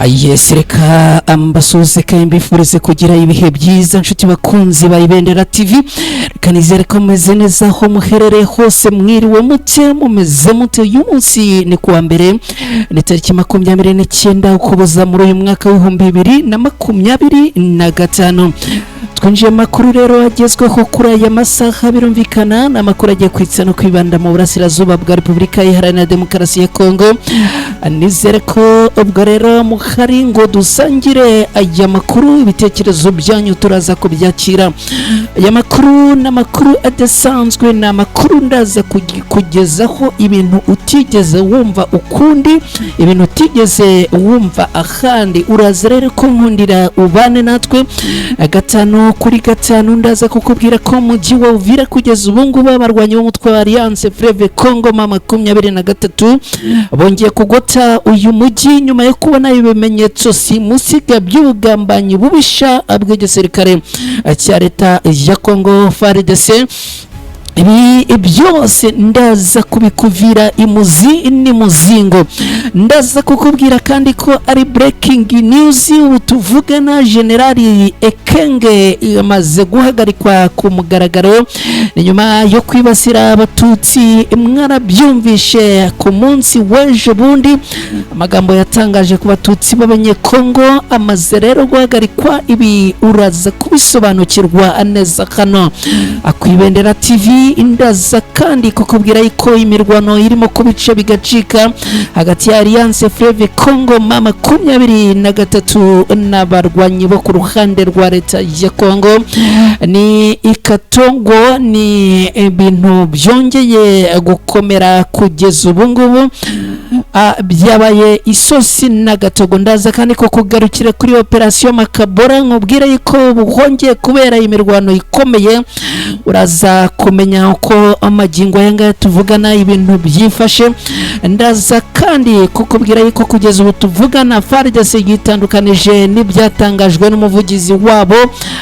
Yes, reka mbasuhuze kandi mbifurize kugira ibihe byiza, nshuti bakunzi ba Ibendera TV. Reka nizere ko mumeze neza aho muherereye hose. Mwiriwe mute? Mumeze mute? Uyu munsi ni kuwa mbere, ni tariki 29 Ukuboza muri uyu mwaka w'2025. Twinjiye amakuru rero agezweho kuri aya masaha. Birumvikana ni amakuru agiye kwitsa no kwibanda mu burasirazuba bwa Repubulika Iharanira Demokarasi ya Kongo. Nizere ko ubwo rero muhari ngo dusangire aya makuru. Ibitekerezo byanyu turaza kubyakira. Aya makuru ni amakuru adasanzwe, ni amakuru ndaza kugezaho ibintu utigeze wumva ukundi, ibintu utigeze wumva ahandi. Uraza rero ko nkundira ubane natwe gatanu kuri gatanu. Ndaza kukubwira ko mujyi wa Uvira kugeza ubu ngubu abarwanyi b'umutwe wa Alliance Fleuve Congo ma 23 bongeye kugota uyu mujyi nyuma yo kubona ibimenyetso simusiga by'ubugambanyi bubisha bw'igisirikare cya leta ya Congo FARDC. Ibi byose ndaza kubikuvira imuzi n'imuzingo. Ndaza kukubwira kandi ko ari breaking news, ubu tuvugana Generali Ekenge yamaze guhagarikwa ku mugaragaro. Ni nyuma yo kwibasira Abatutsi, mwarabyumvishe ku munsi w'ejo bundi, amagambo yatangaje ku Batutsi b'Abanyekongo. Amaze rero guhagarikwa. Ibi uraza kubisobanukirwa neza hano ku Ibendera TV. Ndaza kandi kukubwira yuko imirwano irimo kubice bigacika hagati ya Alliance Fleuve Congo ma 23 n'abarwanyi bo ku ruhande rwa leta ya Congo. Ni ikatongo, ni ibintu byongeye gukomera kugeza ubu ngubu, byabaye isosi n'agatogo. Ndaza kandi ko kugarukira kuri operasiyo Makabora, nkubwira yuko buhongeye kubera imirwano ikomeye. Uraza kumenya uko amagingo aya ngaya tuvugana ibintu byifashe. Ndaza kandi kukubwira yuko kugeza ubu tuvugana FARDC yitandukanije n'ibyatangajwe n'umuvugizi wabo,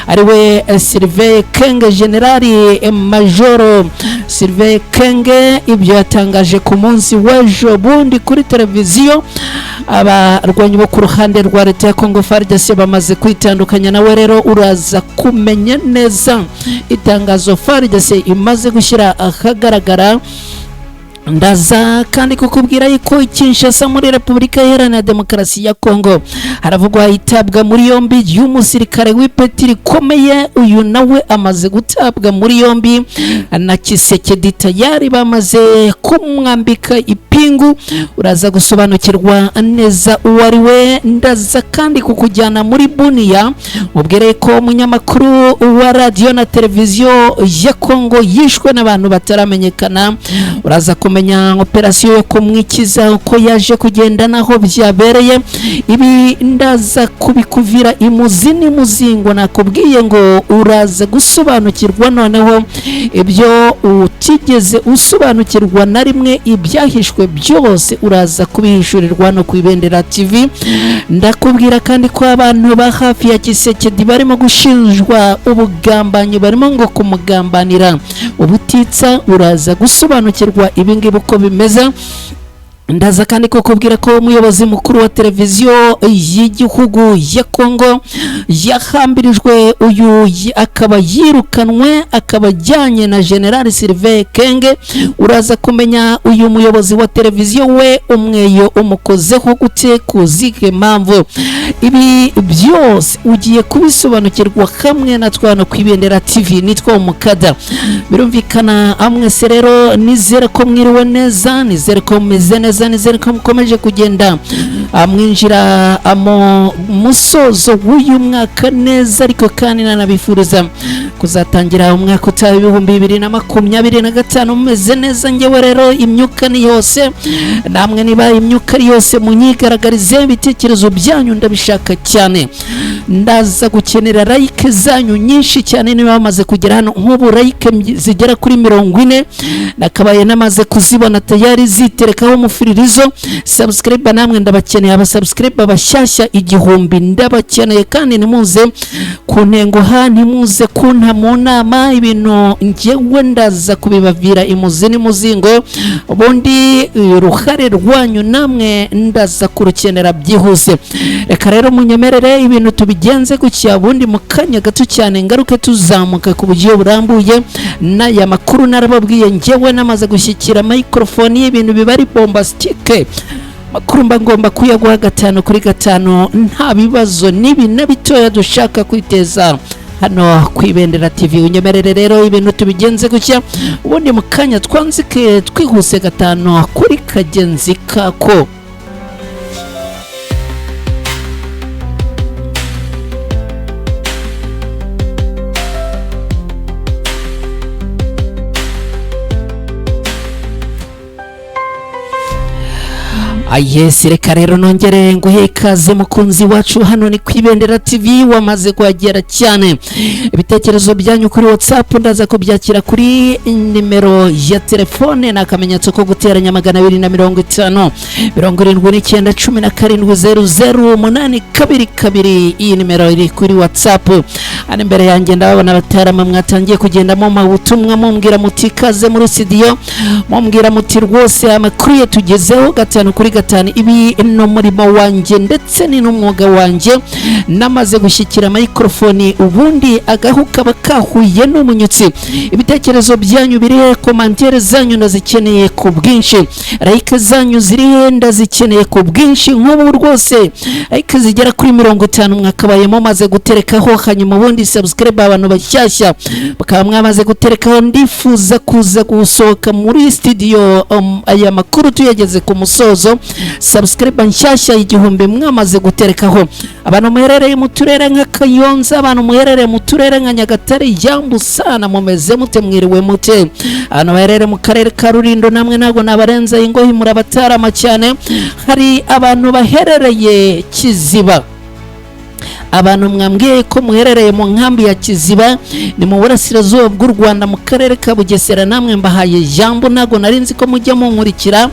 ariwe Sylvain Kenge, Generali Majoro Sylvain Kenge. Ibyo yatangaje ku munsi w'ejo bundi kuri televiziyo, abarwanyi bo ku ruhande rwa leta ya Congo FARDC bamaze kwitandukanya nawe. Rero uraza kumenya neza itangazo FARDC imaze gushyira ahagaragara. Ndaza kandi kukubwira yuko Kinshasa muri Repubulika Iharanira Demokarasi ya Kongo haravugwa itabwa muri yombi y'umusirikare w'ipeti rikomeye. Uyu nawe amaze gutabwa muri yombi na Tshisekedi, tayari bamaze kumwambika ipingu. Uraza gusobanukirwa neza uwo ari we. Ndaza kandi kukujyana muri Buniya, mubwire ko umunyamakuru wa radiyo na televiziyo ya Kongo yishwe n'abantu bataramenyekana. Uraza kumenya operasiyo yo kumwikiza uko yaje kugenda naho byabereye. Ibi ndaza kubikuvira imuzi n'imuzingo. Nakubwiye ngo uraza gusobanukirwa noneho ibyo utigeze usobanukirwa na rimwe, ibyahishwe byose uraza kubihishurirwa no ku Ibendera TV. Ndakubwira kandi ko abantu ba hafi ya Tshisekedi barimo gushinjwa ubugambanyi, barimo ngo kumugambanira ubutitsa. Uraza gusobanukirwa ibi ngibi uko bimeze. Ndaza kandi kukubwira ko umuyobozi mukuru wa televiziyo y'igihugu ya Kongo yahambirijwe. Uyu akaba yirukanwe, akaba ajyanye na General Sylvain Kenge. Uraza kumenya uyu muyobozi wa televiziyo we umweyo umukozeho gute, ku zihe mpamvu. Ibi byose ugiye kubisobanukirwa hamwe na twana ku Ibendera TV. Nitwa Umukada, birumvikana. Amwese rero nizere ko mwiriwe neza, nizere ko mumeze neza, nizere ko mukomeje kugenda mwinjira mu musozo w'uyu mwaka neza. Ariko kandi nanabifuriza kuzatangira umwaka utaha 2025 mumeze neza. Ngewe rero imyuka ni yose, namwe niba imyuka ari yose munyigaragarize. Ibitekerezo byanyu ndabishaka cyane. Ndaza gukenera like zanyu nyinshi cyane. Niba bamaze kugera hano nk'ubu like zigera kuri 40 nakabaye namaze kuzibona tayari, ziterekaho umufiririzo. Subscribe namwe ndabakeneye, abasubscribe bashyashya 1000 ndabakeneye. Kandi ntimuze kuntenguha, ntimuze kunta. kunta mu nama, ibintu njyewe ndaza kubibavira imuzi n'imuzingo. Ubundi uruhare rwanyu namwe ndaza kurukenera byihuse. Reka rero munyemerere ibintu tubigenze gutya, ubundi mu kanya gato cyane ngaruke tuzamuka ku buryo burambuye n'aya makuru. Narababwiye, njyewe namaze gushyikira microphone y'ibintu biba ari bombastique. Makuru mba ngomba kuyaguha 5 kuri 5, nta bibazo n'ibi na bitoya dushaka kwiteza hano ku Ibendera TV. Unyemerere rero ibintu tubigenze gutya, ubundi mu kanya twanzike twihuse 5 kuri kagenzi kako. Yes, reka rero nongere nguhe ikaze mukunzi wacu. Hano ni ku Ibendera TV, wamaze kuhagera cyane. Ibitekerezo byanyu kuri WhatsApp ndaza kubyakira kuri nimero ya telefone, ni akamenyetso ko guteranya 250 79 17 00 822. Iyi nimero iri kuri WhatsApp. Hano imbere yanjye ndababona abatarama mwatangiye kugendamo ubutumwa, mumbwira muti ikaze muri studio, mumbwira muti rwose amakuru ye tugezeho 5 kuri 5. Ibi ni umurimo wanjye ndetse ni n'umwuga wanjye. Namaze gushyikira microphone, ubundi agahu kaba kahuye n'umunyutsi. Ibitekerezo byanyu biri he? Commentaire zanyu ndazikeneye ku bwinshi. Like zanyu ziri he? Ndazikeneye ku bwinshi. Nk'ubu rwose like zigera kuri 50 mwakabaye mumaze guterekaho, hanyuma ubundi subscribe abantu bashyashya bakaba mwamaze guterekaho. Ndifuza kuza gusohoka muri studio aya makuru tuyageze ku musozo, subscribe nshyashya 1000 mwamaze guterekaho. Abantu muherereye mu turere nka Kayonza, abantu muherereye mu turere nka Nyagatare, yambusana, mumeze mute? Mwiriwe mute? Abantu baherereye mu karere ka Rulindo namwe ntabwo nabarenza ingohi, murabatarama cyane. Hari abantu baherereye Kiziba, abantu mwambwiye ko muherereye mu nkambi ya Kiziba, ni mu burasirazuba bw'u Rwanda mu karere ka Bugesera, namwe mbahaye jambo, ntabwo nari nzi ko mujya munkurikira.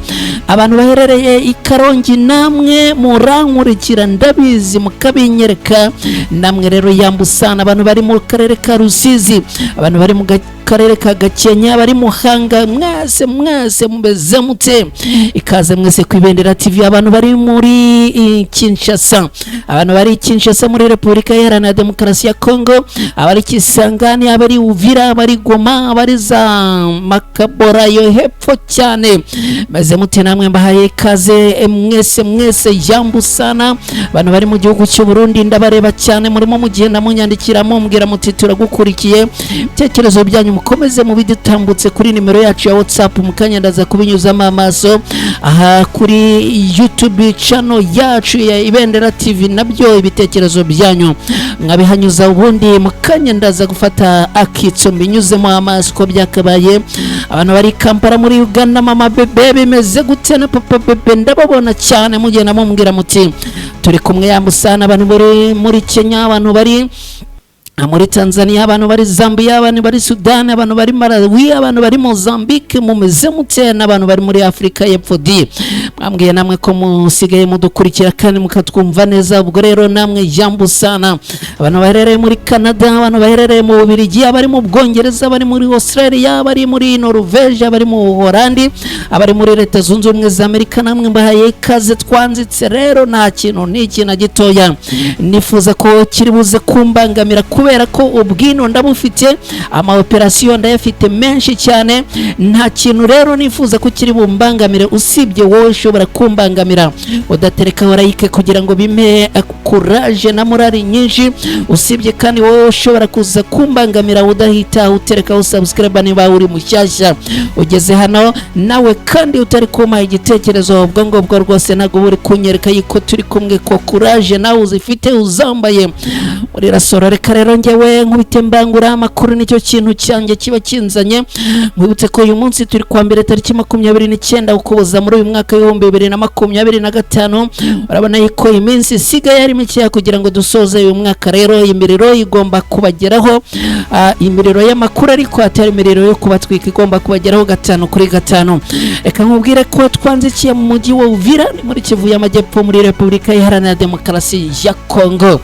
Abantu baherereye i Karongi namwe murankurikira, ndabizi mukabinyereka, namwe rero yambusana. Abantu bari mu karere ka Rusizi, abantu bari mu karere ka Gakenke, abari Muhanga, mwese mwese mumeze mute? Ikaze mwese ku Ibendera TV. Abantu bari muri Kinshasa, abantu bari Kinshasa muri Repubulika Iharanira Demokarasi ya Kongo, abari Kisangani, abari Uvira, abari Goma, abari za Makabora yo hepfo cyane, meze mute? Namwe mbahaye ikaze mwese mwese, yambusana. Abantu bari mu gihugu cy'u Burundi ndabareba cyane, murimo mugenda munyandikira mumbwira muti turagukurikiye. Ibitekerezo byanyu mukomeze mubidutambutse kuri nimero yacu ya WhatsApp, mukanya ndaza kubinyuzamo amaso. Aha kuri YouTube channel yacu ya Ibendera TV nabyo ibitekerezo byanyu mwabihanyuza, ubundi mukanya ndaza gufata akitso mbinyuzemo amaso uko byakabaye. Abantu bari Kampala muri Uganda, mama bebe bimeze gute na papa bebe, ndababona cyane mugenda mumbwira muti turi kumwe, yambusana. Abantu bari muri Kenya, abantu bari muri Tanzania, abantu bari Zambia, abantu bari Sudan, abantu bari Malawi, abantu bari Mozambique, mumeze mute? N'abantu bari muri Afurika y'Epfo di mwambwiye namwe ko musigaye mudukurikira kandi mukatwumva neza, ubwo rero namwe yambusana. Abantu baherereye muri Canada, abantu baherereye mu Bubiligi, abari mu Bwongereza, abari muri Australia, abari muri Norvege, abari mu Buholandi, abari muri Leta Zunze Ubumwe za Amerika, namwe mbahaye ikaze. Twanzitse rero, nta kintu n'iki na gitoya nifuza ko kiri buze kumbangamira, kubera ko ubwino ndabufite, ama operasiyo ndayafite menshi cyane. Nta kintu rero nifuza ko kiri bumbangamire usibye wowe ushobora kumbangamira udaterekaho like kugira ngo bimpe courage na morali nyinshi, usibye kandi wowe ushobora kuza kumbangamira udahita uterekaho subscribe niba uri mushyashya ugeze hano, nawe kandi utari kumpa igitekerezo, ubwo ngubwo rwose ntabwo uri kunyereka yuko turi kumwe, ko courage nawe uzifite uzambaye muri rasoro. Reka rero njyewe nkubite mbangura amakuru, nicyo kintu cyanjye kiba kinzanye. Nkwibutse ko uyu munsi turi kuwa mbere tariki 29 Ukuboza muri uyu mwaka w'2025. Urabona yuko iminsi isigaye ari mikeya kugira ngo dusoze uyu mwaka. Rero imiriro igomba kubageraho, imiriro y'amakuru ariko atari imiriro yo kubatwika, igomba kubageraho 5 kuri 5. Reka nkubwire ko twanzikiye mu mujyi wa Uvira, ni muri Kivu y'Amajyepfo muri Repubulika Iharanira Demokarasi ya Kongo.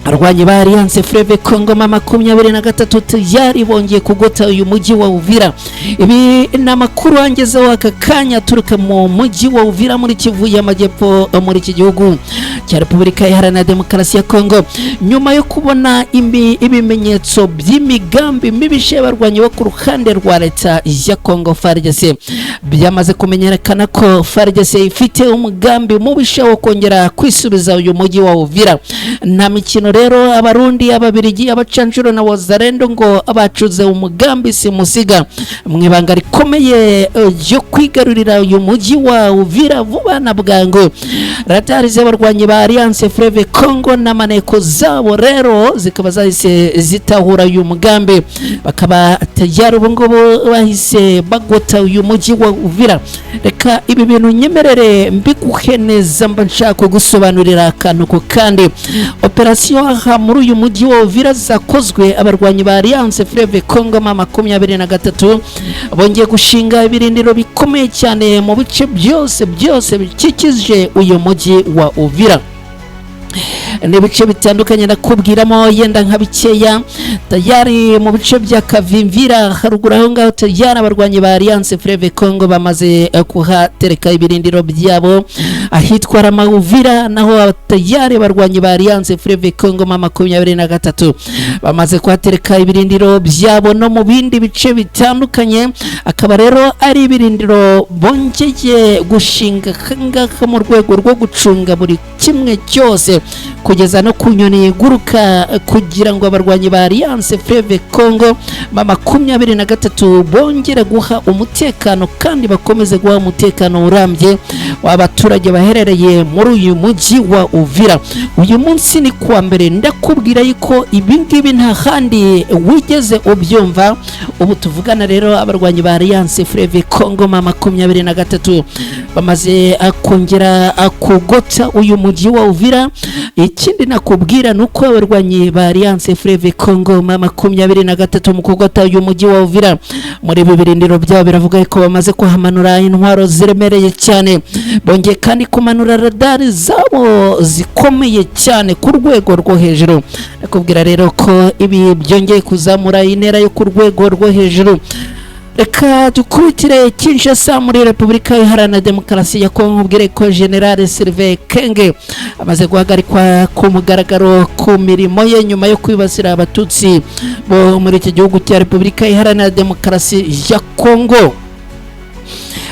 Abarwanyi ba Alliance Fleuve Congo M23 tayari bongeye kugota uyu mujyi wa Uvira. Ibi ni amakuru angezeho aka kanya aturuka mu mujyi wa Uvira muri Kivu y'Amajyepfo, muri iki gihugu cya Repubulika Iharanira Demokarasi ya Kongo, nyuma yo kubona ibimenyetso by'imigambi mibisha y'abarwanyi bo ku ruhande rwa leta ya Kongo FARDC. Byamaze kumenyekana ko FARDC ifite umugambi mubisha wo kongera kwisubiza uyu mujyi wa Uvira. Nta mikino rero, Abarundi, Ababirigi, abacanshuro na Wazalendo ngo bacuze umugambi simusiga mu ibanga rikomeye ryo kwigarurira uyu mujyi wa Uvira vuba na bwangu. Radari z'abarwanyi ba Alliance Fleuve Congo n'amaneko zabo rero zikaba zahise zitahura uyu mugambi, bakaba tayari ubu ngubu bahise bagota uyu mujyi wa Uvira. Reka ibi bintu nyemerere mbiguhe neza, mba nshaka kugusobanurira akantu ku kandi. Operasiyo aha muri uyu mujyi wa Uvira zakozwe, abarwanyi ba Alliance Fleuve Congo M23 bongeye gushinga ibirindiro bikomeye cyane mu bice byose byose bikikije uyu mujyi wa Uvira. Ni ibice bitandukanye, nakubwiramo yenda nka bikeya. Tayari mu bice bya Kavimvira haruguru aho ngaho, tayari abarwanyi ba Alliance Fleuve Congo bamaze kuhatereka ibirindiro byabo. Ahitwa Ramavira naho tayari abarwanyi ba Alliance Fleuve Congo M23 bamaze kuhatereka ibirindiro byabo, no mu bindi bice bitandukanye. Akaba rero ari ibirindiro bongeye gushinga ngaha mu rwego rwo gucunga buri kimwe cyose kugeza no ku nyoni iguruka, kugira ngo abarwanyi ba Alliance Fleuve Congo M23 bongere guha umutekano kandi bakomeze guha umutekano urambye w'abaturage baherereye muri uyu mujyi wa Uvira. Uyu munsi ni kuwa mbere, ndakubwira yuko ibi ngibi nta handi wigeze ubyumva. Ubu tuvugana rero, abarwanyi ba Alliance Fleuve Congo M23 bamaze kongera kugota uyu mujyi wa Uvira. Ikindi nakubwira ni uko abarwanyi ba Alliance Fleuve Congo M23 mu kugota uyu mujyi wa Uvira, muri ibi birindiro byabo biravuga ko bamaze kuhamanura intwaro ziremereye cyane. Bongeye kandi kumanura radari zabo zikomeye cyane ku rwego rwo hejuru. Nakubwira rero ko ibi byongeye kuzamura intera yo ku rwego rwo hejuru. Reka dukubitire Kinshasa muri Repubulika Iharanira Demokarasi ya Kongo, ubwire ko General Sylvain Kenge amaze guhagarikwa ku mugaragaro ku mirimo ye nyuma yo kwibasira Abatutsi bo muri iki gihugu cya Repubulika Iharanira Demokarasi ya Kongo.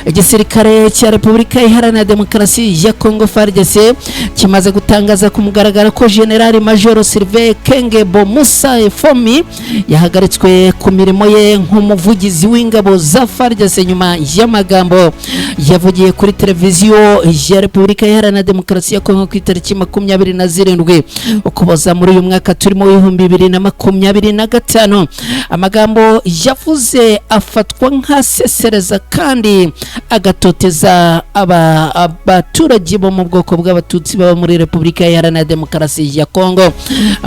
Igisirikare cya Repubulika Iharanira Demokarasi ya Kongo FARDC kimaze gutangaza ku mugaragaro ko General Major Sylvain Kenge Bomusa Efomi yahagaritswe ku mirimo ye nk'umuvugizi w'ingabo za FARDC nyuma y'amagambo yavugiye kuri televiziyo ya Repubulika Iharanira Demokarasi ya Kongo ku itariki 27 Ukuboza muri uyu mwaka turimo w'2025. Amagambo yavuze afatwa nk'asesereza kandi agatoteza abaturage bo mu bwoko bw'Abatutsi baba muri Repubulika Iharanira Demokarasi ya Kongo.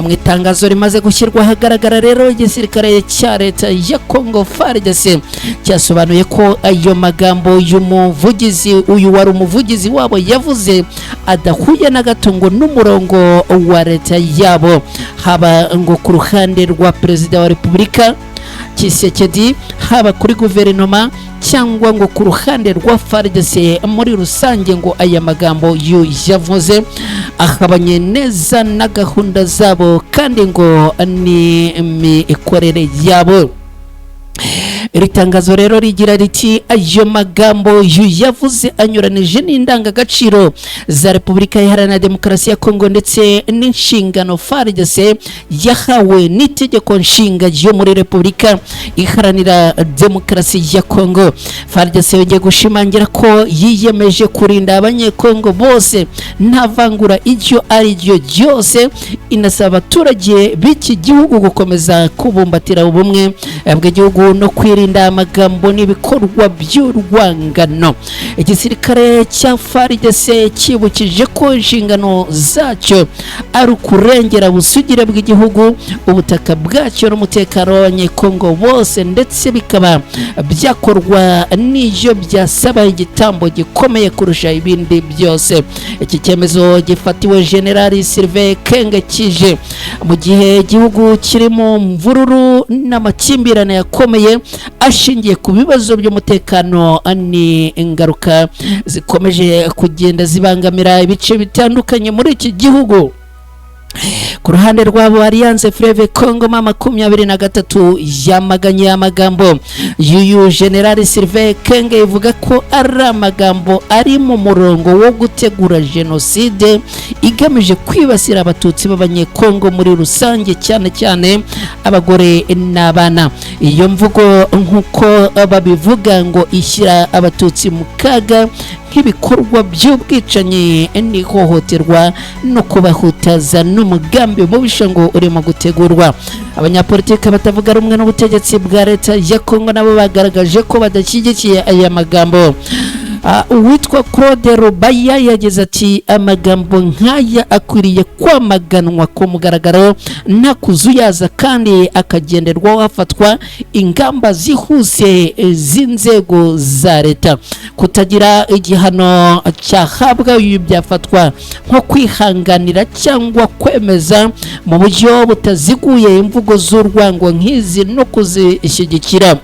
Mu itangazo rimaze gushyirwa ahagaragara rero, igisirikare cya leta ya Kongo FARDC cyasobanuye ko ayo magambo y'umuvugizi uyu wari umuvugizi wabo yavuze adahuye na gato ngo n'umurongo wa leta yabo, haba ngo ku ruhande rwa Perezida wa Repubulika Tshisekedi, haba kuri guverinoma, cyangwa ngo ku ruhande rwa FARDC muri rusange. Ngo aya magambo yavuze ahabanye neza na gahunda zabo kandi ngo ni imikorere yabo. Iri tangazo rero rigira riti: "Ayo magambo yavuze anyuranije n'indangagaciro za Repubulika Iharanira Demokarasi ya Kongo ndetse n'inshingano FARDC yahawe n'itegeko nshinga ryo muri Repubulika Iharanira Demokarasi ya Kongo." FARDC yongeye gushimangira ko yiyemeje kurinda Abanyekongo bose nta vangura icyo ari ryo ryose, inasaba abaturage b'iki gihugu gukomeza kubumbatira ubumwe bw'igihugu no kwirinda. kwirinda amagambo n'ibikorwa by'urwangano. Igisirikare cya FARDC cyibukije ko inshingano zacyo ari ukurengera ubusugire bw'igihugu, ubutaka bwacyo n'umutekano w'Abanyekongo bose, ndetse bikaba byakorwa n'ibyo byasaba igitambo gikomeye kurusha ibindi byose. Iki cyemezo gifatiwe General Sylvain Kenge kije mu gihe igihugu kiri mu mvururu n'amakimbirane yakomeye ashingiye ku bibazo by'umutekano ni ingaruka zikomeje kugenda zibangamira ibice bitandukanye muri iki gihugu. Ku ruhande rwabo, Alliance Fleuve Congo M23 yamaganye amagambo y'uyu General Sylvain Kenge, ivuga ko ari amagambo ari mu murongo wo gutegura jenoside igamije kwibasira Abatutsi b'Abanyekongo muri rusange, cyane cyane abagore n'abana. Iyo mvugo, nk'uko babivuga, ngo ishyira Abatutsi mu kaga nk'ibikorwa by'ubwicanyi n'ihohoterwa no kubahutaza, n'umugambi mubisha ngo urimo gutegurwa. Abanyapolitiki batavuga rumwe n'ubutegetsi bwa leta ya Kongo nabo bagaragaje ko badashyigikiye aya magambo. Uwitwa Claude Rubaya yagize ati: "Amagambo nk'aya akwiriye kwamaganwa ku mugaragaro nta kuzuyaza kandi akagenderwaho, hafatwa ingamba zihuse z'inzego za leta. Kutagira igihano cyahabwa ibi byafatwa nko kwihanganira cyangwa kwemeza mu buryo butaziguye imvugo z'urwango nk'izi no kuzishyigikira."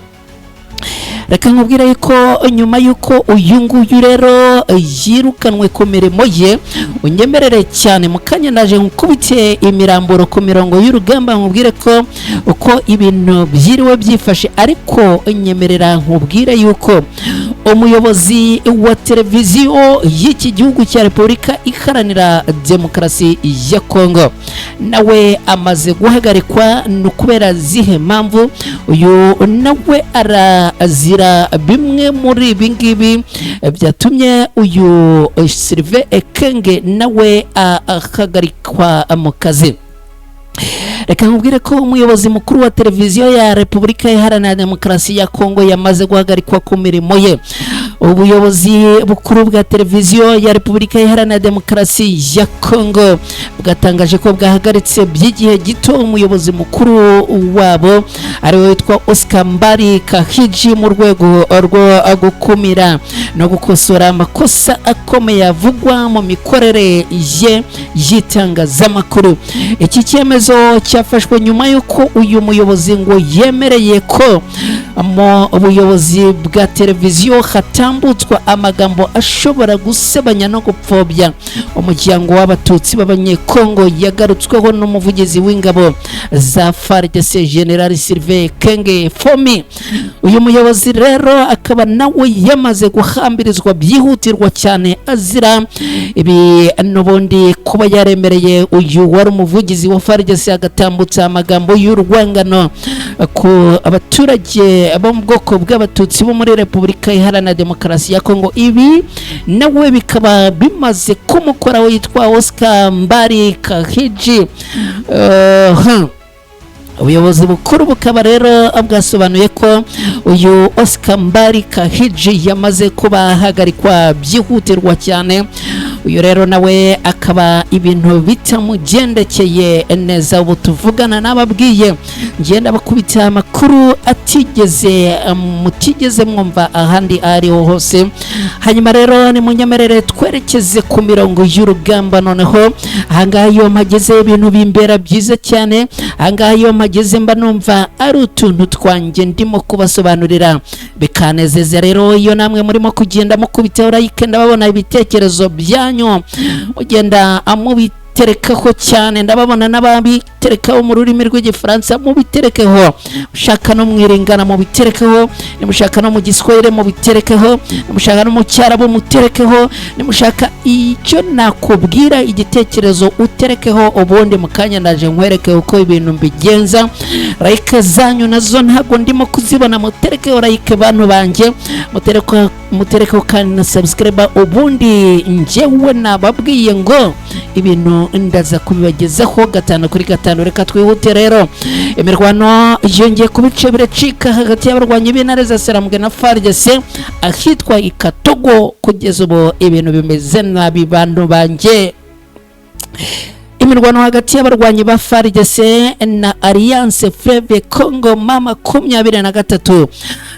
Reka nkubwire yuko nyuma y'uko uyu nguyu rero yirukanwe ku mirimo ye, unyemerere cyane mu kanya naje nkukubite imiramburo ku mirongo y'urugamba, nkubwire ko uko ibintu byiriwe byifashe. Ariko nyemerera nkubwire yuko umuyobozi wa televiziyo y'iki gihugu cya Repubulika Iharanira Demokarasi ya Kongo nawe amaze guhagarikwa. Ni ukubera zihe mpamvu? Uyu nawe arazira bimwe muri ibi ngibi byatumye uyu Sylvain Ekenge nawe ahagarikwa mu kazi. Reka nkubwire ko umuyobozi mukuru wa televiziyo ya Repubulika Iharanira Demokarasi ya Kongo yamaze guhagarikwa ku mirimo ye. Ubuyobozi bukuru bwa televiziyo ya Repubulika Iharanira Demokarasi ya Kongo bwatangaje ko bwahagaritse by'igihe gito umuyobozi mukuru wabo, ariwe witwa Oscar Mbari Kahiji, mu rwego rwo gukumira no gukosora amakosa akomeye avugwa mu mikorere ye y'itangazamakuru. Iki cyemezo cyafashwe nyuma y'uko uyu muyobozi ngo yemereye ko mu buyobozi bwa televiziyo hatambutswa amagambo ashobora gusebanya no gupfobya umuryango w'Abatutsi b'Abanyekongo, yagarutsweho n'umuvugizi w'ingabo za FARDC, General Sylvain Kenge Fomi. Uyu muyobozi rero akaba nawe yamaze guhambirizwa byihutirwa cyane, azira ibi n'ubundi kuba yaremereye uyu wari umuvugizi wa FARDC agatambutsa amagambo y'urwangano ku abaturage bo mu bwoko bw'Abatutsi bo muri Repubulika Iharanira Demokarasi ya Kongo. Ibi nawe bikaba bimaze kumukoraho, yitwa Oscar Mbari Kahiji. Ubuyobozi bukuru bukaba rero bwasobanuye ko uyu Oscar Mbari Kahiji yamaze kuba ahagarikwa byihutirwa cyane. Uyu rero nawe akaba ibintu bitamugendekeye neza. Ubu tuvugana n'ababwiye ngenda bakubita amakuru atigeze mutigeze mwumva ahandi aho ariho hose. Hanyuma rero nimunyemerere twerekeze ku mirongo y'urugamba noneho. Ahangaha iyo mpageze ibintu bimbera byiza cyane. Ahangaha iyo mpageze mba numva ari utuntu twanjye ndimo kubasobanurira, bikanezeza. Rero iyo namwe murimo kugenda mukubitaho like, ndababona ibitekerezo byanyu mugenda mubiterekaho cyane. Ndababona n'ababiterekaho mu rurimi rw'Igifaransa, mubiterekeho. Mushaka no mwiringana, mubiterekeho. Nimushaka no mu Giswahili, mubiterekeho. Nimushaka no mu Cyarabu, muterekeho. Nimushaka icyo nakubwira, igitekerezo uterekeho, ubundi mu kanya ndaje nkwereke uko ibintu mbigenza. Like zanyu nazo ntabwo ndimo kuzibona. Muterekeho like, bantu banjye, muterekeho kandi na subscribe. Ubundi njyewe nababwiye ngo ibintu Bintu ndaza kubibagezaho gatanu kuri gatanu. Reka twihute rero. Imirwano yongeye ku bice biracika hagati y'abarwanyi b'intare za Sarambwe na FARDC ahitwa Ikatogo. Kugeza ubu ibintu bimeze nabi, bantu banjye. Imirwano hagati y'abarwanyi ba FARDC na Alliance Fleuve Congo M23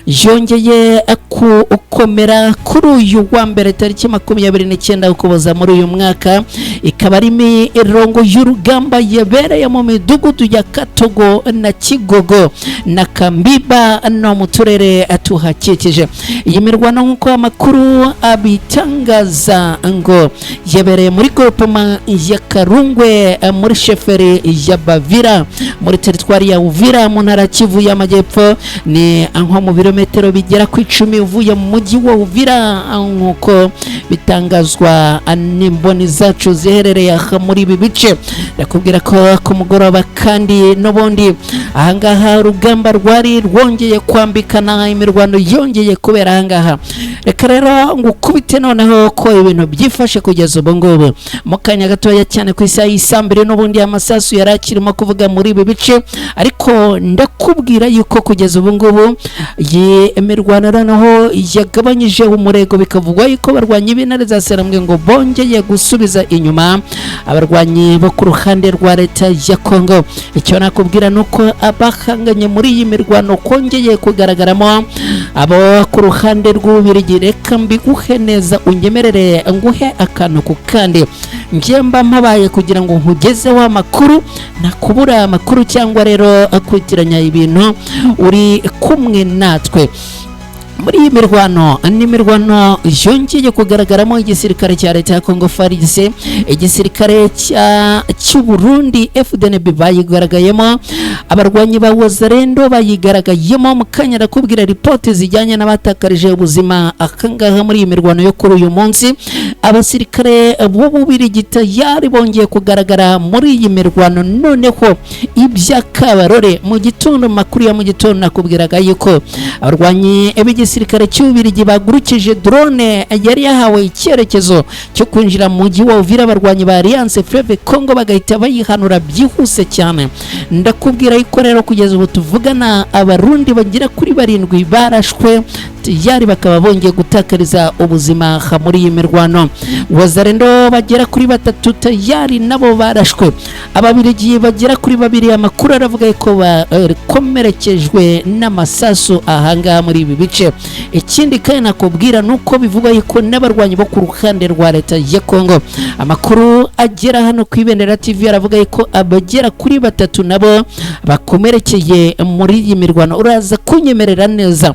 yongeye gukomera kuri uyu wa mbere tariki 29 Ukuboza muri uyu mwaka. Ikaba ari imirongo y'urugamba yabereye mu midugudu ya Katogo na Kigogo na Kambiba no mu turere tuhakikije. Iyi mirwano, nk'uko amakuru abitangaza, ngo yabereye muri groupement ya Karungwe, muri chefferie ya Bavira, muri teritwari ya Uvira, mu ntara Kivu y'Amajyepfo. Ni nko mu birometero bigera ku 10 uvuye mu mujyi wa Uvira, nk'uko bitangazwa n'imboni zacu ziherereye aha muri ibi bice. Ndakubwira ko ku mugoroba kandi n'ubundi ahangaha urugamba rwari rwongeye kwambikana, imirwano yongeye kubera ahangaha. Reka rero ngukubite noneho ko ibintu byifashe kugeza ubu ngubu. Mu kanya gatoya cyane, ku isaha y'isaa mbiri, n'ubundi amasasu yari akirimo kuvuga muri ibi bice, ariko ndakubwira yuko kugeza ubu ngubu iyi mirwano noneho yagabanyije umurego. Bikavugwa yuko barwanyi b'intare za Sarambwe ngo bongeye gusubiza inyuma abarwanyi bo ku ruhande rwa leta ya Kongo. Icyo nakubwira ni uko abahanganye muri iyi mirwano kongeye kugaragaramo abo ku ruhande rw'Ububirigi. Reka mbiguhe neza, unyemerere nguhe akantu ku kandi. Njye mba mpabaye kugira ngo nkugezeho amakuru, nakubura amakuru cyangwa rero kwitiranya ibintu. Uri kumwe natwe muri iyi mirwano. Ni imirwano yongeye kugaragaramo igisirikare cya leta ya Congo FARDC, igisirikare cy'u Burundi FDNB bayigaragayemo, abarwanyi ba Wazalendo bayigaragayemo. Mu kanya ndakubwira ripoti zijyanye n'abatakarije ubuzima akangaha muri iyi mirwano yo kuri uyu munsi. Abasirikare b'Ububirigi tayari bongeye kugaragara muri iyi mirwano. Noneho iby'akabarore, mu gitondo, makuru ya mu gitondo, nakubwiraga yuko abarwanyi b'igisirikare cy'Ububirigi bagurukije drone yari yahawe icyerekezo cyo kwinjira mu mujyi wa Uvira, abarwanyi ba Alliance Fleuve Congo bagahita bayihanura byihuse cyane. Ndakubwira yuko rero kugeza ubu tuvugana Abarundi bagera kuri barindwi barashwe tayari, bakaba bongeye gutakariza ubuzima muri iyi mirwano. Wazalendo bagera kuri batatu tayari nabo barashwe. Ababirigi bagera kuri babiri, amakuru aravuga ko bakomerekejwe n'amasasu ahangaha muri ibi bice. Ikindi kandi nakubwira ni uko bivugwa yuko n'abarwanyi bo ku ruhande rwa leta ya Congo, amakuru agera hano ku Ibendera TV aravuga yuko abagera kuri batatu nabo bakomerekeye muri iyi mirwano. Uraza kunyemerera neza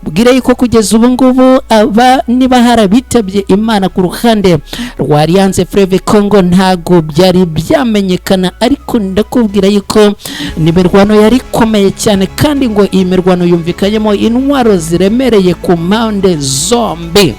ubwire yuko kugeza ubu ngubu aba niba harabitabye Imana ku ruhande rwa Alliance Fleuve Congo ntago byari byamenyekana, ariko ndakubwira yuko ni imirwano yari ikomeye cyane, kandi ngo iyi mirwano yumvikanyemo intwaro ziremereye ku mpande zombi.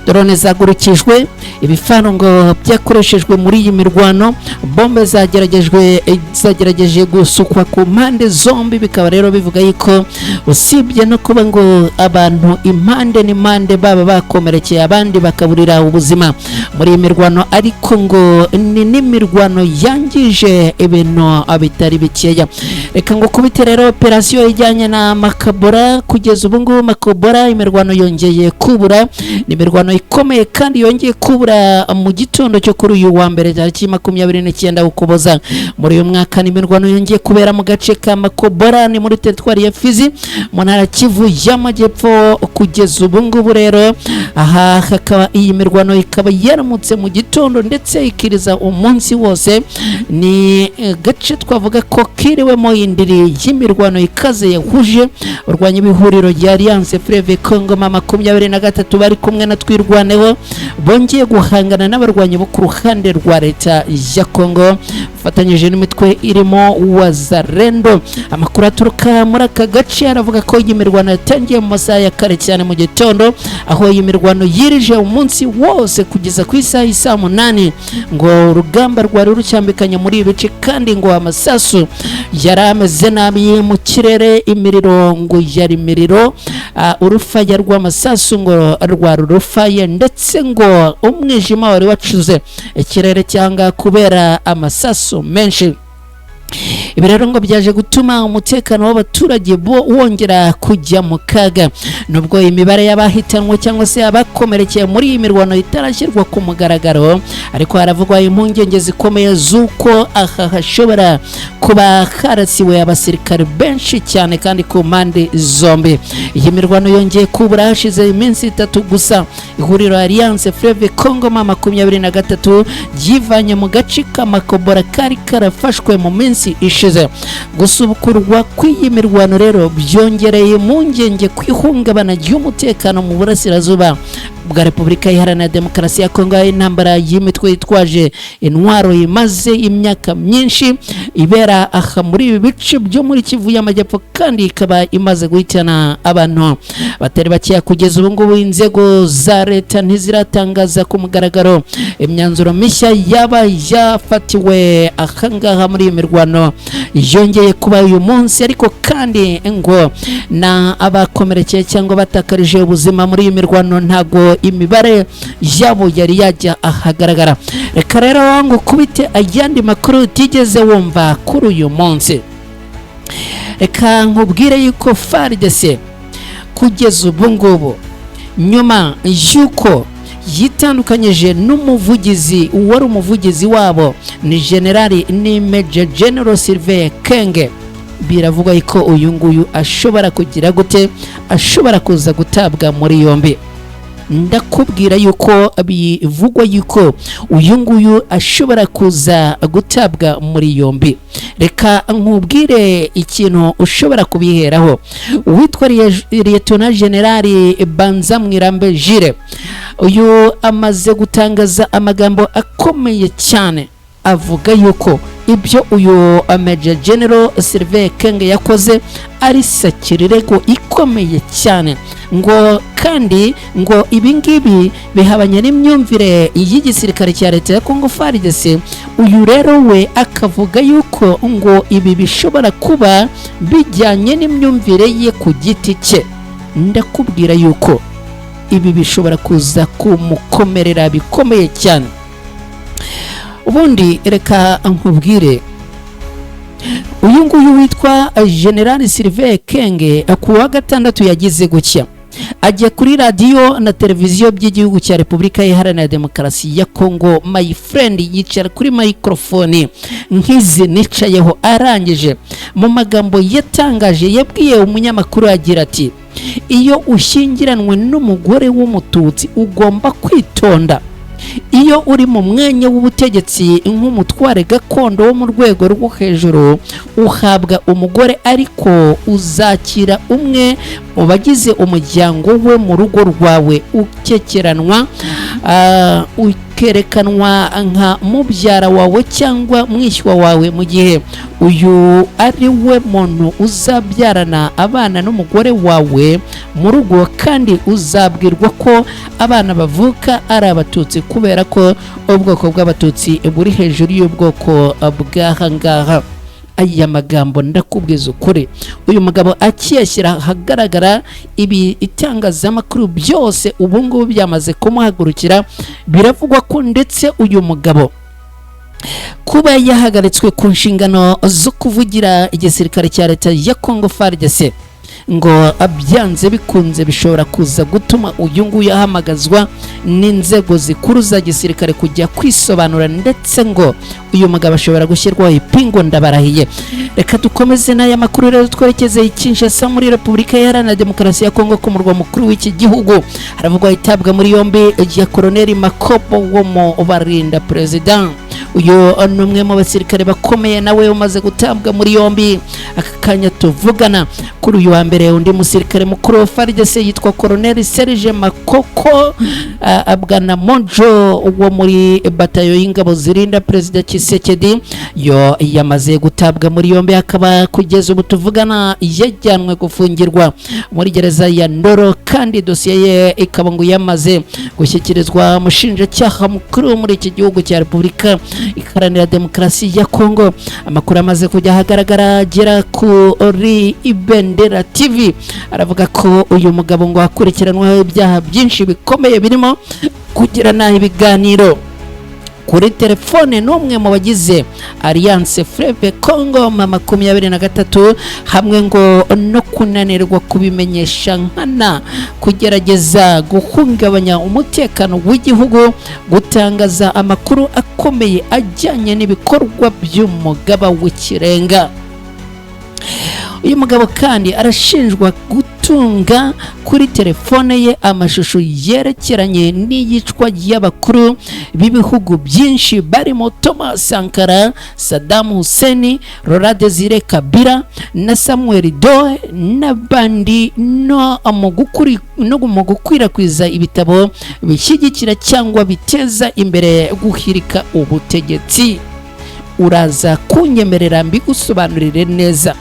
Drone zagurukijwe, ibifaro ngo byakoreshejwe muri iyi mirwano, bombe zageragejwe, zagerageje gusukwa ku mpande zombi. Bikaba rero bivuga yuko usibye no kuba ngo abantu impande n'impande baba bakomerekeye, abandi bakaburira ubuzima muri iyi mirwano, ariko ngo ni n'imirwano yangije ibintu bitari bikeya. Reka ngo kubite rero operasiyo ijyanye na Makabora. Kugeza ubu ngubu Makabora imirwano yongeye kubura. Ni imirwano ikomeye kandi yongeye kubura mu gitondo cyo kuri uyu wa mbere tariki 29 Ukuboza muri uyu mwaka. Ni imirwano yongeye kubera mu gace ka Makobora, ni muri teritwari ya Fizi, mu ntara Kivu y'Amajyepfo. Kugeza ubu ngubu rero aha hakaba iyi mirwano ikaba yaramutse mu gitondo ndetse ikiriza umunsi wose. Ni gace twavuga ko kiriwemo indiri y'imirwano ikaze yahuje abarwanyi b'ihuriro rya Alliance Fleuve Congo M23 bari kumwe na Twirwaneho, bongeye guhangana n'abarwanyi bo ku ruhande rwa leta ya Congo bafatanyije n'imitwe irimo Wazalendo. Amakuru aturuka muri aka gace aravuga ko iyi mirwano yatangiye mu masaha ya kare cyane mu gitondo, aho iyi mirwano yirije umunsi wose kugeza ku isaha y'isaa 8. Ngo urugamba rwari rucyambikanye muri ibi bice, kandi ngo amasasu yari ameze nabi mu kirere, imiriro ngo yari imiriro, urufaya rw'amasasu ngo rwari urufaya. byabaye, ndetse ngo umwijima wari wacuze ikirere cyanga kubera amasasu menshi. Ibi rero ngo byaje gutuma umutekano w'abaturage bo wongera kujya mu kaga. Nubwo imibare y'abahitanwe cyangwa se abakomerekeye muri iyi mirwano itarashyirwa ku mugaragaro, ariko haravugwa impungenge zikomeye z'uko aha hashobora kuba harasiwe abasirikare benshi cyane kandi ku mpande zombi. Iyi mirwano yongeye kubura hashize iminsi 3 gusa ihuriro Alliance Fleuve Congo M23 ryivanye mu gace k'Amakobora kari karafashwe mu minsi ishize. Gusubukurwa kw'iyi mirwano rero byongereye impungenge ku ihungabana ry'umutekano mu burasirazuba bwa Repubulika Iharanira Demokarasi ya Kongo. Intambara y'imitwe yitwaje intwaro imaze imyaka myinshi ibera aha muri ibi bice byo muri Kivu y'Amajyepfo, kandi ikaba imaze guhitana abantu batari bakeya. Kugeza ubu ngubu inzego za leta ntiziratangaza ku mugaragaro imyanzuro mishya yaba yafatiwe aha ngaha muri iyi mirwano yongeye kuba uyu munsi, ariko kandi ngo na abakomerekeye cyangwa batakarije ubuzima muri iyi mirwano ntago imibare yabo yari yajya ahagaragara. Reka rero ngo ukubite ayandi makuru utigeze wumva kuri uyu munsi. Reka nkubwire yuko FARDC kugeza ubu ngubu, nyuma y'uko yitandukanyije n'umuvugizi wari umuvugizi wabo, ni Generali, ni Major General Sylvain Kenge, biravugwa ko uyu nguyu ashobora kugira gute, ashobora kuza gutabwa muri yombi. Ndakubwira yuko bivugwa yuko uyu nguyu ashobora kuza gutabwa muri yombi. Reka nkubwire ikintu ushobora kubiheraho. Uwitwa Liyetona Generali Banza Mwirambe Jire, uyu amaze gutangaza amagambo akomeye cyane, avuga yuko ibyo uyu Major General Sylvain Kenge yakoze ari sakirirego ikomeye cyane, ngo kandi ngo ibi ngibi bihabanye n'imyumvire y'igisirikare cya leta ya Congo FARDC. Uyu rero we akavuga yuko ngo ibi bishobora kuba bijyanye n'imyumvire ye ku giti cye. Ndakubwira yuko ibi bishobora kuza kumukomerera bikomeye cyane. Ubundi reka nkubwire, uyu nguyu witwa General Sylvain Kenge ku wa gatandatu yagize gutya, ajya kuri radiyo na televiziyo by'igihugu cya Repubulika Iharanira Demokarasi ya Congo, my friend, yicara kuri microphone nk'izi nicayeho. Arangije, mu magambo yatangaje, yabwiye umunyamakuru agira ati: "Iyo ushyingiranwe n'umugore w'Umututsi ugomba kwitonda. Iyo uri mu mwanya w'ubutegetsi nk'umutware gakondo wo mu rwego rwo hejuru, uhabwa umugore, ariko uzakira umwe mu bagize umuryango we mu rugo rwawe, ukekeranwa, ukerekanwa nka mubyara wawe cyangwa mwishywa wawe, mu gihe uyu ari we muntu uzabyarana abana n'umugore wawe mu rugo, kandi uzabwirwa ko abana bavuka ari Abatutsi kubera ko ubwoko bw'Abatutsi buri hejuru y'ubwoko bw'aha ngaha." Aya magambo, ndakubwiza ukuri, uyu mugabo akiyashyira ahagaragara, ibi itangazamakuru byose ubu ngubu byamaze kumuhagurukira. Biravugwa ko ndetse uyu mugabo kuba yahagaritswe ku nshingano zo kuvugira igisirikare cya leta ya Congo FARDC, ngo byanze bikunze bishobora kuza gutuma uyu nguyu ahamagazwa n'inzego zikuru za gisirikare kujya kwisobanura, ndetse ngo uyu mugabo ashobora gushyirwaho ipingu, ndabarahiye. Reka dukomeze n'aya makuru rero, twerekeze i Kinshasa muri Repubulika Iharanira Demokarasi ya Kongo. Ku murwa mukuru w'iki gihugu haravugwa itabwa muri yombi rya Koloneli Makobo wo mu barinda perezida. Uyu ni umwe mu basirikare bakomeye nawe umaze gutabwa muri yombi aka kanya tuvugana. Kuri uyu wa mbere, undi musirikare mukuru wa FARDC yitwa Colonel Serge Makoko Bwana Mojo wo muri batayo y'ingabo zirinda Perezida Tshisekedi, yo yamaze gutabwa muri yombi, akaba kugeza ubu tuvugana yajyanwe gufungirwa muri gereza ya Ndoro, kandi dosiye ye ikaba ngo yamaze gushyikirizwa umushinjacyaha mukuru muri iki gihugu cya Repubulika Iharanira Demokarasi ya Kongo. Amakuru amaze kujya ahagaragara agera kuri Ibendera TV aravuga ko uyu mugabo ngo akurikiranweho ibyaha byinshi bikomeye, birimo kugirana ibiganiro kuri telefone n'umwe mu bagize Alliance Fleuve Congo ma 23, hamwe ngo no kunanirwa kubimenyesha nkana, kugerageza guhungabanya umutekano w'igihugu, gutangaza amakuru akomeye ajyanye n'ibikorwa by'umugaba w'ikirenga. Uyu mugabo kandi arashinjwa gutunga kuri telefone ye amashusho yerekeranye n'iyicwa ry'abakuru b'ibihugu byinshi barimo Thomas Sankara, Saddam Hussein, Laurent Desire Kabila na Samuel Doe n'abandi, no mu gukwirakwiza ibitabo bishyigikira cyangwa biteza imbere guhirika ubutegetsi. Uraza kunyemerera mbigusobanurire neza.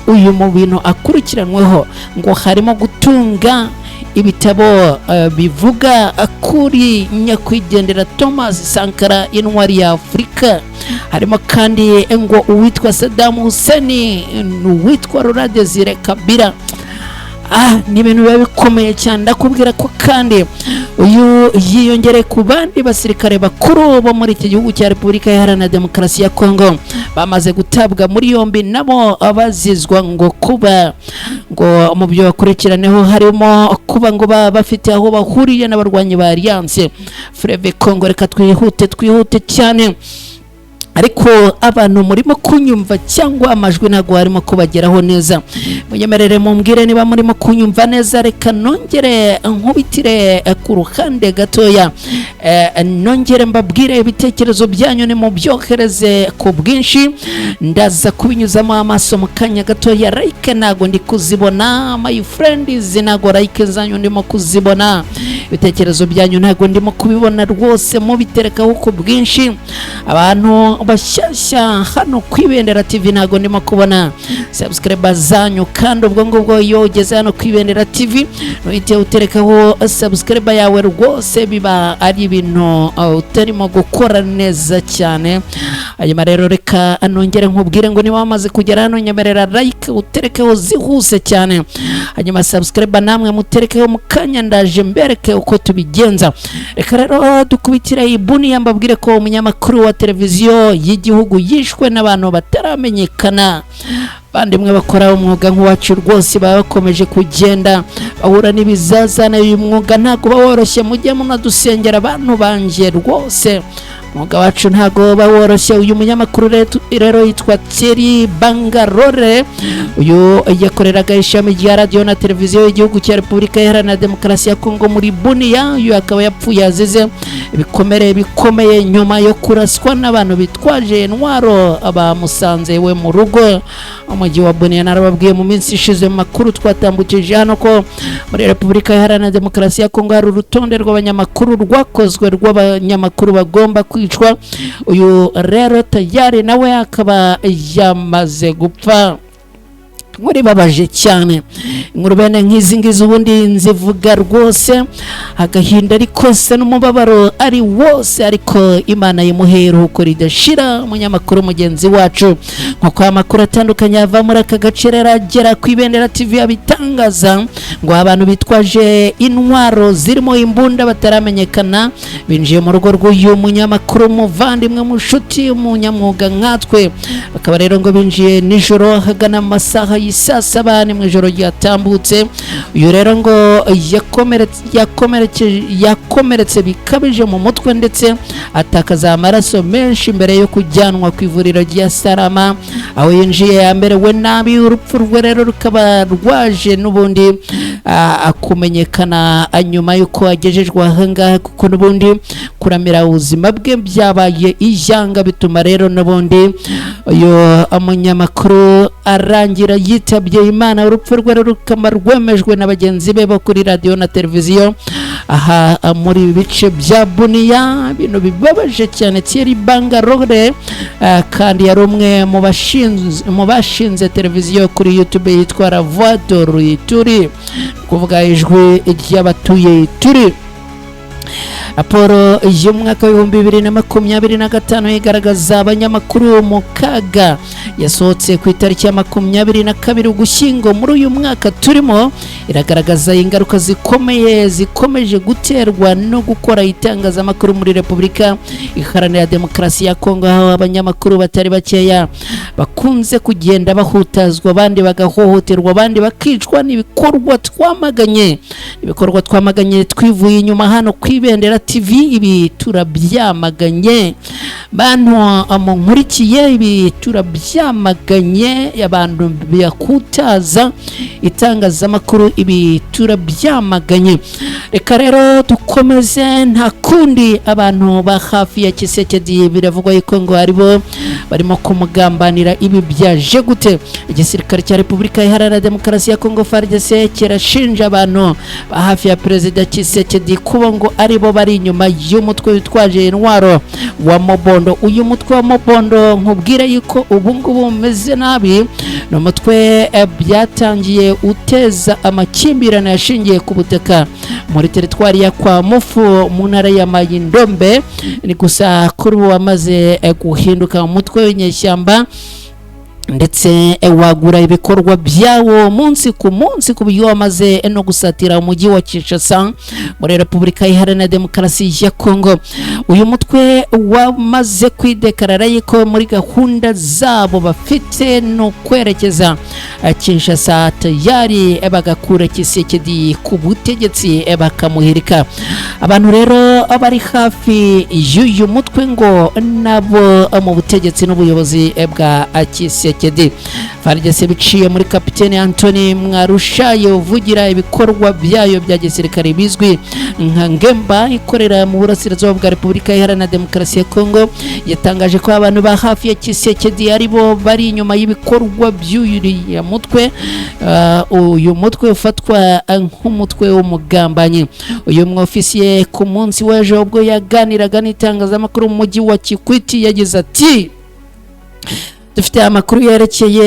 Uyu mu bintu akurikiranweho ngo harimo gutunga ibitabo bivuga kuri nyakwigendera Thomas Sankara, intwari ya Afurika. Harimo kandi ngo uwitwa Saddam Hussein n'uwitwa Laurent Desire Kabila. Ni ibintu biba bikomeye cyane. Ndakubwira ko kandi uyu yiyongereye ku bandi basirikare bakuru bo muri iki gihugu cya Repubulika Iharanira Demokarasi ya Kongo bamaze gutabwa muri yombi, nabo bazizwa ngo kuba ngo mu byo bakurikiraneho harimo kuba ngo baba bafite aho bahuriye n'abarwanyi ba Alliance Fleuve Congo. Reka twihute, twihute cyane. Ariko abantu murimo kunyumva cyangwa amajwi ntabwo harimo kubageraho neza? Munyemerere mumbwire niba murimo kunyumva neza. Reka nongere nkubitire ku ruhande gatoya, nongere mbabwire ibitekerezo byanyu nimubyohereze ku bwinshi, ndaza kubinyuzamo amaso mu kanya gatoya. Like ntabwo ndi kuzibona, my friends, ntabwo like zanyu ndimo kuzibona, ibitekerezo byanyu ntabwo ndimo kubibona rwose. Mubiterekaho ku bwinshi. Abantu bashyashya hano ku Ibendera TV, ntabwo ndimo kubona subscribe zanyu. Kandi ubwo ngubwo iyo ugeze hano ku Ibendera TV ntuhite uterekaho subscribe yawe rwose, biba ari ibintu utarimo gukora neza cyane. Hanyuma rero reka nongere nkubwire ngo niba wamaze kugera hano, nyemerera like uterekeho zihuse cyane, hanyuma subscribe namwe muterekeho. Mu kanya ndaje mbereke uko tubigenza. Reka rero dukubitire ibuni, mbabwire ko umunyamakuru wa televiziyo y'igihugu yishwe n'abantu bataramenyekana. Bandimwe bakora umwuga nk'uwacu rwose baba bakomeje kugenda bahura n'ibizazane. Uyu mwuga ntabwo uba woroshye, mujye munadusengera abantu banjye rwose, umwuga wacu ntabwo uba woroshye. Uyu munyamakuru rero yitwa Thierry Bangarore. Uyu yakoreraga ishami rya radiyo na televiziyo y'igihugu cya Repubulika Iharanira Demokarasi ya Kongo muri Bunia. Uyu akaba yapfuye azize ibikomere bikomeye nyuma yo kuraswa n'abantu bitwaje intwaro bamusanze iwe mu rugo umujyi wa Bunia. Narababwiye mu minsi ishize mu makuru twatambukije hano ko muri Repubulika Iharanira Demokarasi ya Kongo hari urutonde rw'abanyamakuru rwakozwe, rw'abanyamakuru bagomba kwicwa. Uyu rero tayari nawe akaba yamaze gupfa. Inkuru ibabaje cyane, inkuru bene nk'izi ngizi ubundi nzivuga rwose agahinda ari kose n'umubabaro ari wose, ariko Imana yimuhe iruhuko ridashira umunyamakuru mugenzi wacu. Nk'uko amakuru atandukanye ava muri aka gace rero agera ku Ibendera TV abitangaza, ngo abantu bitwaje intwaro zirimo imbunda bataramenyekana binjiye mu rugo rw'uyu munyamakuru, umuvandimwe, mushuti, umunyamwuga nkatwe. Bakaba rero ngo binjiye nijoro ahagana amasaha y'isaa saba, ni mu ijoro ryatambutse. Uyu rero ngo yakomeretse bikabije mu mutwe ndetse atakaza amaraso menshi mbere yo kujyanwa ku ivuriro rya Sarama, aho yinjiye yamerewe nabi. Urupfu rwe rero rukaba rwaje n'ubundi kumenyekana nyuma y'uko agejejwe ahangaha, kuko n'ubundi kuramira ubuzima bwe byabaye ijyanga, bituma rero n'ubundi uyu munyamakuru arangira yitabye Imana. Urupfu rwe rero rukaba rwemejwe na bagenzi be bo kuri radiyo na televiziyo aha muri ibi bice bya Bunia. Ibintu bibabaje cyane. Thierry Bangarore kandi yari umwe mu bashinze televiziyo kuri YouTube yitwa La Voix de l'Ituri, kuvuga ijwi ry'abatuye Ituri. Raporo y'umwaka w'2025 igaragaza abanyamakuru mu kaga yasohotse ku itariki ya 22 Ugushyingo muri uyu mwaka turimo, iragaragaza ingaruka zikomeye zikomeje guterwa no gukora itangazamakuru muri Repubulika Iharanira Demokarasi ya Kongo, aho abanyamakuru batari bakeya bakunze kugenda bahutazwa, abandi bagahohoterwa, abandi bakicwa. N'ibikorwa twamaganye, ibikorwa twamaganye twivuye inyuma hano ku Ibendera TV. Ibi turabyamaganye, bantu munkurikiye, ibi turabyamaganye. Abantu bakutaza itangazamakuru, ibi turabyamaganye. Reka rero dukomeze, nta kundi. Abantu ba hafi ya Tshisekedi biravugwa yuko ngo aribo barimo kumugambanira. Ibi byaje gute? Igisirikare cya Repubulika Iharanira Demokarasi ya Kongo, FARDC, kirashinja abantu ba hafi ya Perezida Tshisekedi kuba ngo aribo bari inyuma y'umutwe witwaje intwaro wa Mobondo. Uyu mutwe wa Mobondo, nkubwire yuko ubu ngubu umeze nabi. Ni umutwe byatangiye uteza amakimbirane yashingiye ku butaka muri teritwari ya kwa Mufu mu ntara ya Mayindombe. Ni gusa kuri ubu wamaze guhinduka umutwe w'inyeshyamba, ndetse wagura ibikorwa byawo munsi ku munsi, ku buryo wamaze no gusatira umujyi wa Kinshasa muri Repubulika Iharanira Demokarasi ya Kongo. Uyu mutwe wamaze kwidekarara yuko muri gahunda zabo bafite no kwerekeza Kinshasa tayari, bagakura Tshisekedi ku butegetsi, bakamuhirika. Abantu rero bari hafi y'uyu mutwe ngo nabo mu butegetsi n'ubuyobozi bwa Tshisekedi. FARDC biciye muri Kapiteni Anthony Mwarushaye uvugira ibikorwa byayo bya gisirikare bizwi nka Ngemba, ikorera mu burasirazuba bwa Repubulika Iharanira Demokarasi ya Kongo, yatangaje ko abantu ba hafi ya Tshisekedi aribo bari inyuma y'ibikorwa by'uriya mutwe. Uyu mutwe ufatwa nk'umutwe w'umugambanyi. Uyu mwofisiye ku munsi w'ejo ubwo yaganiraga n'itangazamakuru mu mujyi wa Kikwiti yagize ati: "Dufite amakuru yerekeye,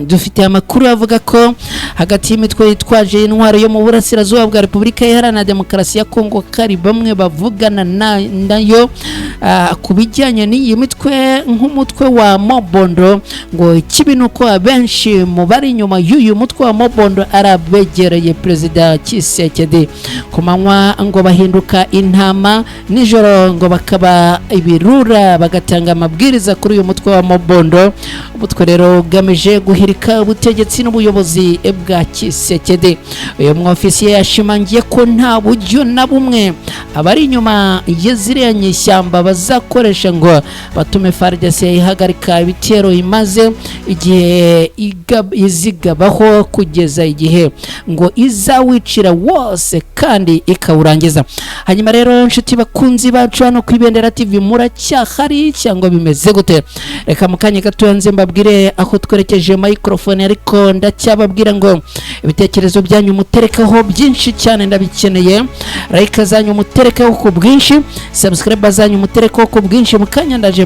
dufite amakuru avuga ko hagati y'imitwe yitwaje intwaro yo mu burasirazuba bwa Repubulika Iharanira Demokarasi ya Kongo kari bamwe bavugana nayo ku bijyanye n'iyi mitwe nk'umutwe wa Mobondo. Ngo ikibi ni uko abenshi mu bari inyuma y'uyu mutwe wa Mobondo ari abegereye Perezida Tshisekedi. Ku manywa ngo bahinduka intama, nijoro ngo bakaba ibirura, bagatanga amabwiriza kuri uyu mutwe wa Mobondo, umutwe rero ugamije guhirika ubutegetsi n'ubuyobozi bwa Tshisekedi." Uyu mwofisiye yashimangiye ko nta buryo na bumwe abari inyuma ya ziriya nyeshyamba bazakoresha ngo batume FARDC ihagarika ibitero imaze igihe izigabaho, kugeza igihe ngo izawicira wose kandi ikawurangiza. Hanyuma rero, inshuti bakunzi bacu hano ku Ibendera TV, muracyahari cyangwa bimeze gute? Reka mu kanya gatoya nze mbabwire aho twerekeje microphone, ariko ndacyababwira ngo ibitekerezo byanyu muterekaho byinshi cyane, ndabikeneye. Like zanyu muterekaho ku bwinshi, subscribe zanyu muterekaho ku bwinshi. Mu kanya ndaje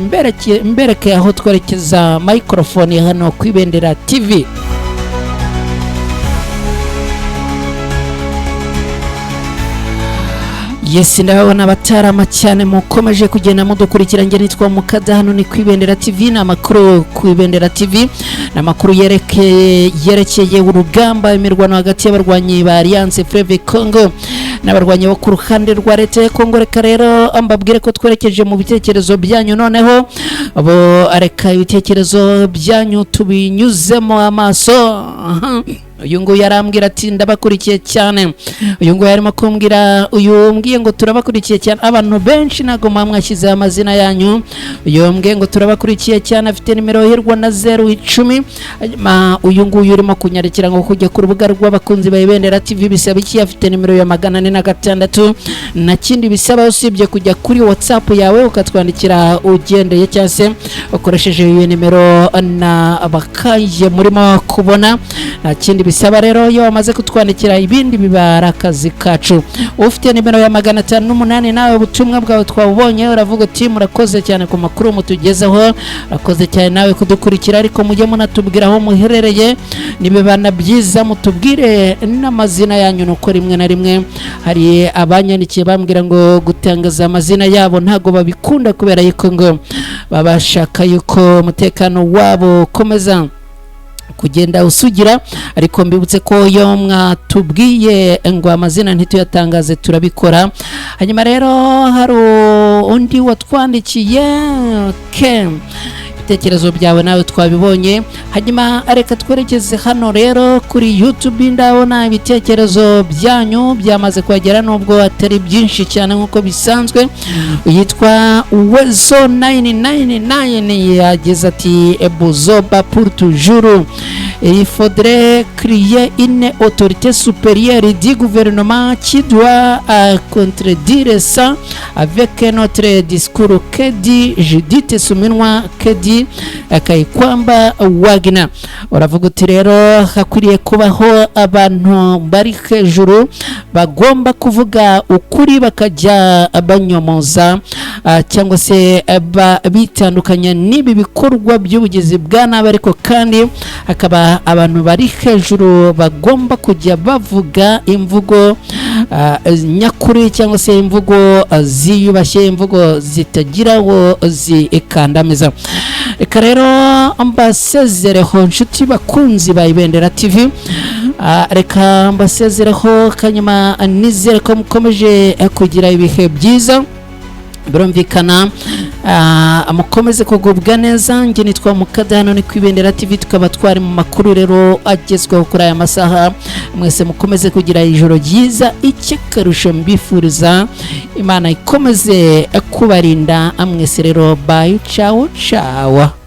mbereke aho twerekeza microphone hano ku Ibendera TV. Yes, ndababona abatarama cyane mukomeje kugenda mudukurikira. Njye nitwa Mukada, hano ni ku Ibendera TV. Ni amakuru ku Ibendera TV, ni amakuru yerekeye urugamba, imirwano hagati y'abarwanyi ba Alliance Fleuve Congo n'abarwanyi bo ku ruhande rwa leta ya Kongo. Reka rero mbabwire ko twerekeje mu bitekerezo byanyu noneho. Bo reka ibitekerezo byanyu tubinyuzemo amaso. Aha. Uyu nguyu arambwira ati: "Ndabakurikiye cyane." Uyu nguyu arimo kumbwira, uyu mbwiye ngo turabakurikiye cyane. Abantu benshi ntabwo muba mwashyizeho amazina yanyu. Uyu mbwiye ngo turabakurikiye cyane afite nimero hirwa na 010. Hanyuma uyu nguyu urimo kunyarukira ngo kujya ku rubuga rw'abakunzi ba Ibendera TV bisaba iki, afite nimero ya 406. Nta kindi bisaba usibye kujya kuri WhatsApp yawe ukatwandikira ugendeye cyangwa se ukoresheje iyo nimero na bakaye murimo kubona. Nta kindi bisaba. Bisaba rero iyo wamaze kutwandikira, ibindi biba ari akazi kacu. Ufite nimero ya 508, nawe ubutumwa bwawe twabubonye. Uravuga uti: "Murakoze cyane ku makuru mutugezeho." Urakoze cyane nawe kudukurikira, ariko mujye munatubwira aho muherereye. Nibibana byiza mutubwire n'amazina yanyu. Nuko rimwe na rimwe hari abanyandikiye bambwira ngo gutangaza amazina yabo ntabwo babikunda, kubera yuko ngo babashaka yuko umutekano wabo ukomeza kugenda usugira. Ariko mbibutse ko iyo mwatubwiye ngo amazina ntituyatangaze, turabikora. Hanyuma rero hari undi watwandikiye ke, ibitekerezo byawe nawe twabibonye. Hanyuma reka twerekeze hano rero kuri YouTube. Ndabona ibitekerezo byanyu byamaze kuhagera, nubwo atari byinshi cyane nk'uko bisanzwe. Yitwa Wezo 999, yagize ati: "Buzoba pour toujours. Il faudrait créer une autorité supérieure du gouvernement qui doit contredire ça avec notre discours que dit Judith Suminwa, que dit Kayikwamba Wagner." Uravuga uti rero hakwiriye kubaho abantu bari hejuru bagomba kuvuga ukuri, bakajya banyomoza cyangwa se bitandukanya n'ibi bikorwa by'ubugizi bwa nabi, ariko kandi hakaba abantu bari hejuru bagomba kujya bavuga imvugo nyakuri cyangwa se imvugo ziyubashye, imvugo zitagira aho zikandamiza. Reka rero mbasezereho, nshuti bakunzi ba Ibendera TV. Reka mbasezereho kanyuma, nizere ko mukomeje kugira ibihe byiza. Birumvikana, mukomeze kugubwa neza. Njye nitwa Mukada, hano ni ku Ibendera TV, tukaba twari mu makuru rero agezweho kuri aya masaha. Mwese mukomeze kugira ijoro ryiza. Icy'akarusho mbifuriza, Imana ikomeze kubarinda mwese. Rero bye, ciao ciao.